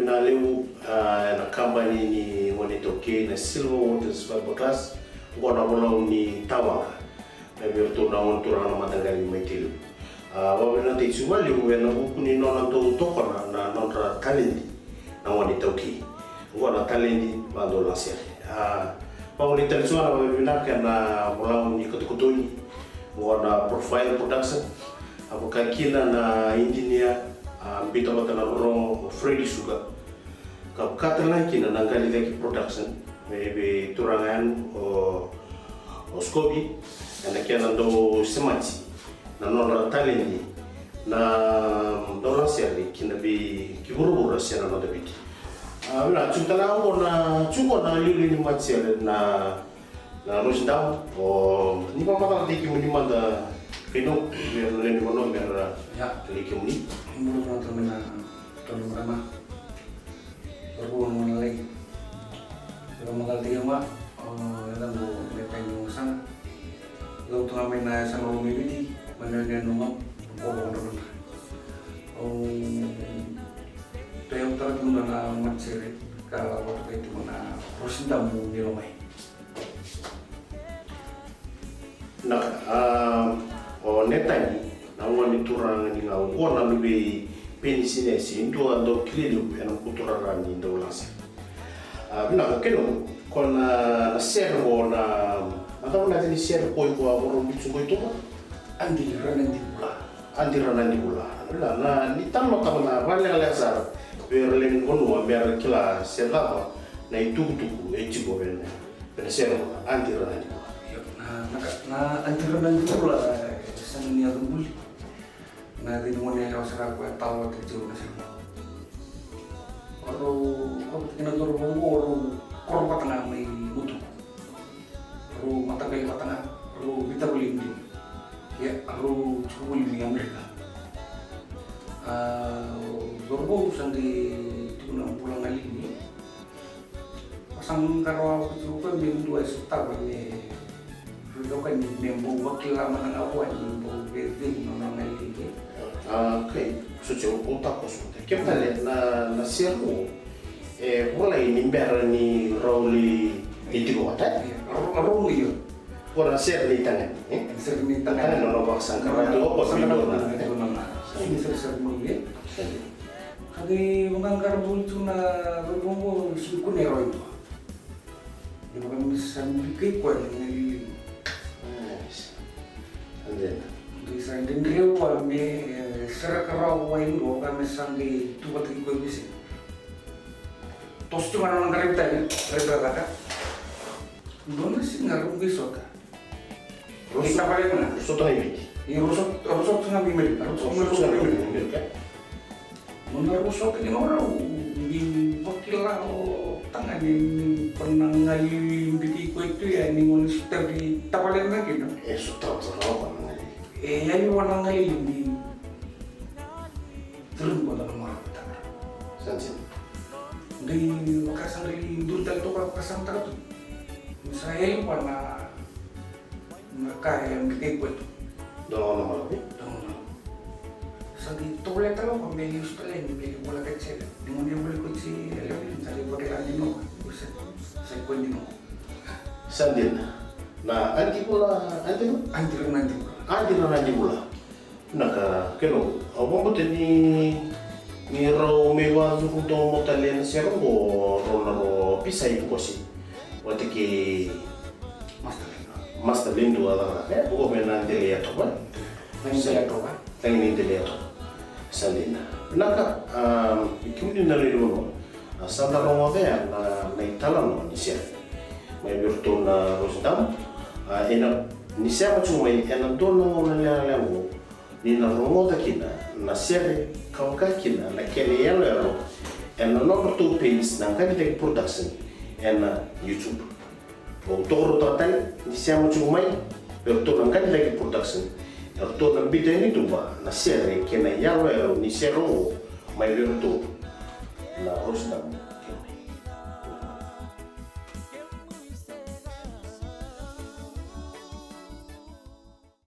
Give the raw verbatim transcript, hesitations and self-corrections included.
Na levu, a, na kabani ni gone iTaukei na Silver Waters Fiberglass, oqo na volau ni tawaqa. Mai vei iratou na gone turaga na mataqali mai Tailevu. A, vakavinavinaka tiko vakalevu ena vuku ni nona dau tokona na nodra taledi na gone iTaukei. Oqo na taledi vakadaulagasere. A, vakavinavinaka tiko ga na vakavinavinaka ena volau ni katokatoni. Oqo na Profile Production. A, vaka kina na idinia, a, biuta vata na rorogo o Freddy Sugar. Ka vaka tale ga kina na Qali Cake Production, me vei turaga yani o, o Scobie, ena kena dau semati na nodra taledi na daulagasere kina vei, ki vuravura se na noda Viti. A, vinaka, tiko tale ga oqo na, tiko na liuliu ni matasere na Na Rosi Damu, o ni vakamacalataki kemuni mada kei na, me ra lewe ni vanua me ra, ia, talai kemuni. Ni bula vinaka tale mai na tolu na marama. Cauravou, na gone lalai. Vakamacalataki au ga, o yacaqu o Netai Niuagasala. Cau tu ga mai na yasana lomai Viti, mai na Nuku, Nuku, Nuku. Au, au tara tu na matasere ka vakatokai tu na Rosi Damu ni Lomai. Na, a, o Netai, na gone turaga ni Gau, oqo na luve i Peni Sinesi, e dua dau kilai levu ena buturara ni daulagasere. A, vinaka, kena, ko na, na sere oqo na, na cava na yaca ni sere ko iko a vakarau biuta tiko qo i tuba? Adi Ranadi Bula. Adi Ranadi Bula. Na, na, ni talanoataka mada vakalekaleka sara vei ira lewe ni vanua me ra kila se cava na itukutuku e tiko vei na, vei na sere oqo, Adi Ranadi Bula. Io, na, na ka, na Adi Ranadi Bula, e sega ni yaca buli. Na yaca ni gone yalewa sara koya e talanoataki tiko na sere oqo. Rau, rau, kei na cauravou oqo, rau koro vata ga mai Mutuku. Rau mataqali vata ga, rau veitavaki dina. Ia, rau tiko voli mai Amerika. A, o cauravou sa qai tiko na bula galili. Sa qarauna tiko o koya me dua e sotava me, me bau vakila mada ga vua ni bau veicegu na nona galili. A, okay. So, se o, o takoso. Kevaka na, na sere oqo, e volai ni bera ni rau lai tiko vata, e? Io, rau, rau lai, io. Ko na sere ni tagane, e? Sere ni tagane. Tagane, nona vakasaqara tu o koya me dua na, e? Sere, sere, sere mai, e? Sere. Ka qai vaqaqara voli tu na cauravou oqo, sega ni kunea rawa e dua. Ni vaka me sa bikai koya na galili. Yes. And then? Qai sa dredre vua me, e, sereka rawa vua e dua ka me sa qai tu vata kei koya veisiga. Toso tu ga na nona qaravi tani, qaravi cakacaka. Dua na siga rau qai sota. Rau sota, tavale ga. Rau sota ga i Viti. Io, rau sota, rau sota ga mai Amerika. Rau sota ga mai Amerika. Nona rau sota kina o rau, ni vakila o tagane ni ko na galili bikai koya tu ya, ni gona sotavi tavale ga kina. E sotava sara o koya na galili. E yali vua na galili ni curumi koya na marama. Sa dina. Qai vaka sa qai duri tale toka, vaka sa mataka tu. Ni sa yali vua na Na ka e bikai koya tu. Dua na gone malavu. Dua na gone malavu. Sa qai tovolea tale o koya me lai usu tale yani me lai voleka tale. Ni gone e voleka oti e lewe ni sa lai vakila ni noka. Sa, sa i koya ni noka. Sa dina. Na Adi Bula, Adi Bula? Adi Ranadi Bula. Adi Ranadi Bula. Vinaka, kena, au vakabauta ni, ni rau mai vakacuru domo tale na sere oqo, rau na rau pisai Vukosi. Vata kei Master Lendo. Master Lendo a cakacaka, e, oqo mai na dela i Yatovo. Na dela i Yatovo. Sa dina. Vinaka, a, kemuni na lewe ni vanua. A, sa da rogoca ya na, na italanoa ni sere mai vei iratou na Rosi Damu. A, ena, ni sema tiko mai ena dua na gauna lekaleka oqo, ni na rogoca kina na sere ka vaka kina na kena iyaloyalo ena nodratou page na Qanitaki Production ena YouTube. Au tokaruataka tale ni sema tiko mai vei iratou na Qanitaki Production, eratou na biuta yani i tuba na sere kei na iyaloyalo ni sere oqo mai vei iratou na Rosi Damu.